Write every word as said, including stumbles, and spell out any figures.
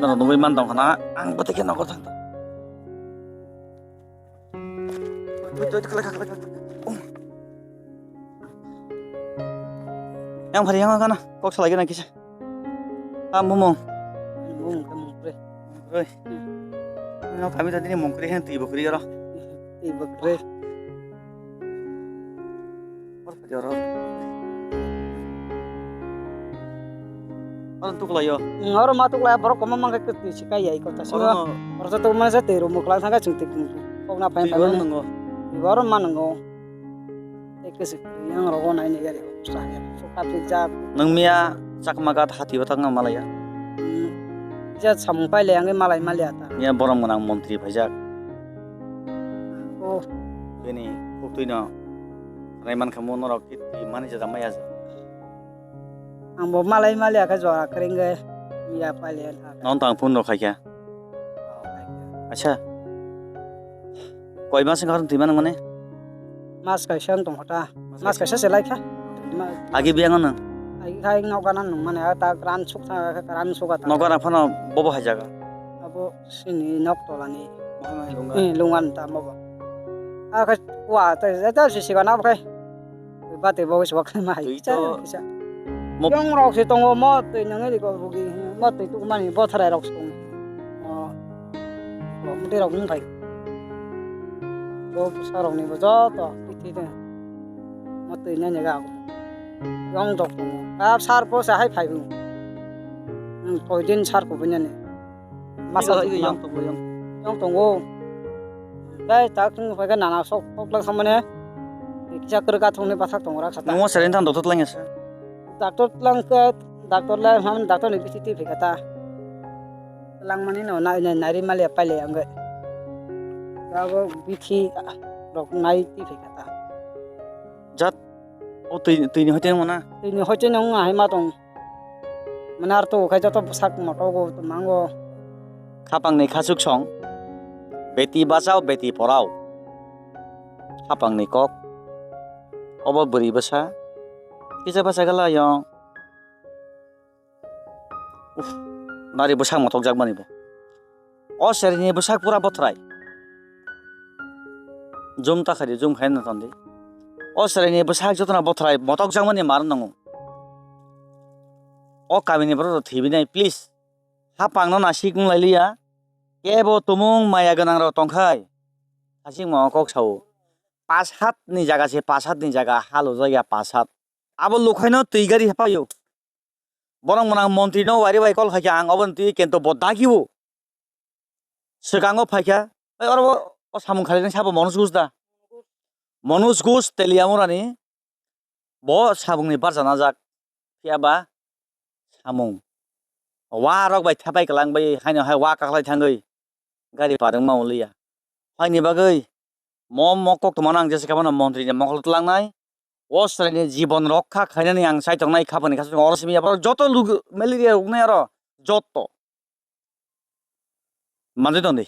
Nang nugwi man tong khana, ang bwtwi khe nogo thang. Yang phari yang kana, kok salai gana kisa. Tam bumung. Bumung ke mungkre. Oi. No kami tadi ni mungkre hen twi bukri oro. Twi bukri. Oro phari oro. Oro tuklayo. Oro ma tuklai borok koma mangke kwtwi sikai yai kota sino. Oro no. Oro to masa twi ro muklang thangka chwng twi kok na phai phai. Twi oro nango. Twi oro ma nango. Tei kwchwk kwrwi yang rogo naini gari o bwsa ya. Sokha pijak. Nwng miya Chakma Ghat hati o thangna malaya. Hmm. Kisa samung pailai ang malai maliya ta. Miya borom gwnang montri phaijak. Oh. Bini khuktwi no raiman khamu norok kit mani jada maya ja. Ang bo malai maliya khe jora kwrwngwi miya pailai ang. Non tang phone rok khaikha. Acha. Koi mas wngkha twi mano mane? Mas kaisa wng tongkha ta. Mas kaisa se laikha. Agi biyang ano? Agi khai nok gana nung mane ta kran suk ta kran suk ta. Nok gana phano bobo hai jaga. Abo sini nok tolani. Mohai mai lunga. Eh, lungan ta bobo. Akai wa ta ta si sigana akai. Bati bo se wakai mai. Twi to. Kisa. Mo- Yong rok se tongo mo twi nang ri ko bugi mo twi tu mani bothrai rok se tongo. O. Bo muti rok nung phai. Bo sa rok ni bo joto twi twi de. Mo twi nang ni ga. Yong rok tongo. Ab sar po sa hai phai bu. Koi din sar ko bini. Masa yang tongo yang. Yang tongo. Bai tak tung bai nana sok sok lang samane. Kisa kerga thong ne basak tongo rak sata. Nungmo seren thang doktor lang asa. Doctor lang ke doctor lai ham doctor ni bithi ti phika ta. Lang mani no nai nai nari mali apai le ang. Abo bithi rok nai ti phika ta. Jat o twi twi ni hote mo na. Twi ni hote nang hai ma tong. Mane ar to khai joto bwsak moto go mango. Khapang ni khachuk song. Beti bachao, beti porao. Khapang ni kok. Obo bwrwi bwsa. Kisa bwsa gala yo. Uf, nari bwsak motok jak mani bo. O serini bwsak pura bothrai. Jum ta khaidi, jum khai na tondi. O serini bwsak jotono bothrai, motok jak mani mar nango. O kamini borok rok thibinai, please. Hapang no nasik wng lai liya. Kebo tumung maya gwnang rok tongkhai. Hasing mo kok sao. Pas hat ni jaga se, pas hat ni jaga halo jaya pas hat. Abo lukhai no twi gari hapayo. Borok mwnang montri no wari bai kol khaikha ang obo twi kento bo dagi o. Swkango phaikha, "Oi, oro o samung khalai nang sabo Manoj Ghosh da?" Manoj Ghosh Teliamurani bo sabungni barja najak, phiya ba samung. Wa rok bai thepai kwlang bai haino hai wa kaklai thangwi gari parwngma wng liya. Haini bagwi mo mo kok tongmano ang jesa khe bono montri ni mokol tlangnai. O chwraini jibon rokha khainani ang chaitongnai khapani kha oro simi abo joto lugu malaria roknai aro joto. Manjui tongdi.